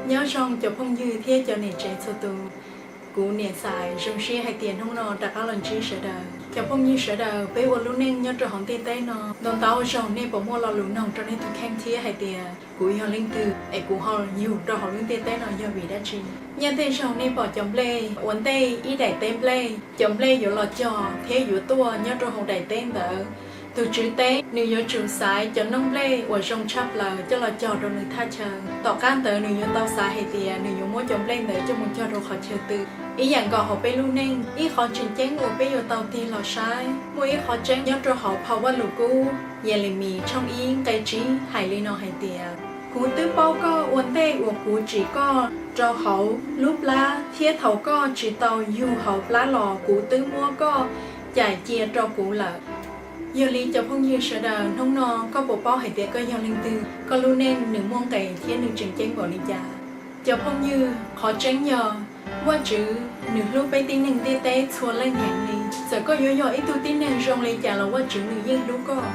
Nyob zoo cov phooj ywg thiab cov niam tsev txhua tus. Kuv niam xais zoo siab hais tias hnub no rov qab los ntsib sawv daws. Cov phooj ywg sawv daws, peb ua lub neej nyob rau hauv ntiaj teb no, ntau ntau zaug nej puas muaj lo lus noog rau nej tus kheej thiab hais tias kuv yog leej twg es kuv ho yug rau hauv lub ntiaj teb no yog vim dab tsi? Nyiaj tej zaug nej pom cov nplej ua ntej ib daim teb nplej, cov nplej yuav los cog thiab yuav tuaj nyob rau hauv daim teb ntawd. Tus tswv teb nws yuav tsum xaiv cov noob nplej uas zoo tshaj plaws coj los cog rau nws thaj chaw. Tom qab ntawd nws yuav tau xav hais tias nws yuav muab cov nplej ntawd coj mus cog rau qhov chaw twg. Ib yam nkaus hauv peb lub neej, ib qhov tseem ceeb uas peb yuav tau tig los saib, muaj ib qhov tseeb nyob rau hauv phau Vaj Lus Kub Yelemis tshooj ib nqe tsib hais li no hais tias, kuv twb paub koj ua ntej uas kuv tsim koj rau hauv lub plab, thiab thaum koj tsis tau yug hauv plab los kuv twb muab koj cais cia rau kuv lawm. Yog li cov phooj ywg sawv daws, hnub no koj puas paub hais tias koj yog leej twg, koj lub neej nws muaj nqis thiab nws tseem ceeb npaum li cas? Cov phooj ywg, qhov tseeb yog Vajtswv nws hlub peb tib neeg ntiaj teb txhua leej heev li. Txawm koj yuav yog ib tug tib neeg zoo li cas los Vajtswv nws yeej hlub koj,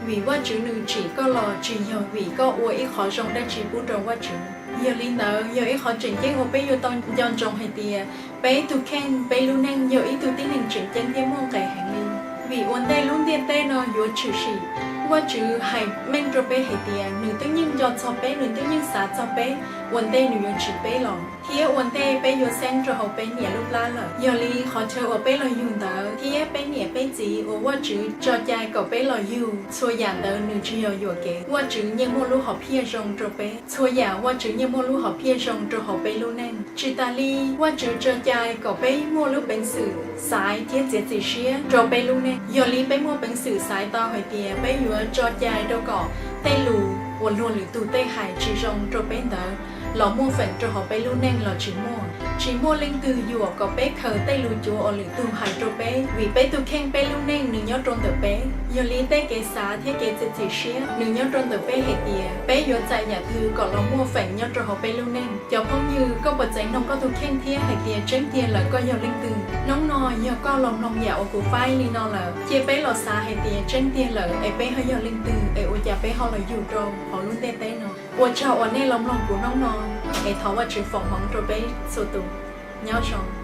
vim Vajtswv nws tsim koj los tsis yog vim koj ua ib qhov zoo dab tsi pub rau Vajtswv. Yog li ntawd, yog ib qhov tseem ceeb uas peb yuav tau nco ntsoov hais tias peb tus kheej, peb lub neej yog ib tug tib neeg tseem ceeb thiab muaj nqis heev li. Vim ua ntej lub ntiaj teb no yuav tshwm sim, Vajtswv hais meej rau peb hais tias nws twb yeej nco txog peb, nws twb yeej xav txog peb ua ntej nws yuav tsim peb los, thiab ua ntej peb yuav xeeb rau hauv peb niam lub plab lawm. Yog li qhov chaw uas peb los yug ntawd thiab peb niam peb txiv uas Vajtswv tso cai kom peb los yug, txhua yam ntawd nws tsis yog yuam kev. Vajtswv yeej muaj lub hom phiaj zoo rau peb. Txhua yam Vajtswv yeej muaj lub hom phiaj zoo rau hauv peb lub neej. Tsis tas li, Vajtswv tso cai kom peb muaj lub peev xwm xaiv thiab txiav txim siab rau peb lub neej. Yog li peb muaj peev xwm xaiv tau hais tias peb yuav tso cai rau kom tej lus uas luag lwm tus tej hais tsis zoo rau peb ntawd los muaj feem rau hauv peb lub neej los tsis muaj. Tsis muaj leej twg yuam kom peb khaws tej lus cuav uas lwm tus hais rau peb, vim peb tus kheej, peb lub neej nws nyob rau ntawm peb. Yog li tej kev xav thiab kev txiav txim siab nws nyob rau ntawm peb hais tias peb yuav txais yam twg kom los muaj feem nyob rau hauv peb lub neej. Cov phooj ywg, koj puas txeev noog koj tus kheej thiab hais tias tseeb tiag lawm koj yog leej twg? Hnub no yog koj los mloog yam uas kuv faib li no lawm, cia peb los xav hais tias tseeb tiag lawm es peb ho yog leej twg es ua cas peb ho los yug rau hauv lub ntiaj teb no. Ua tsaug uas nej los mloog kuv hnub no, es thov Vajtswv foom hmoov rau peb txhua tus. Nyob zoo.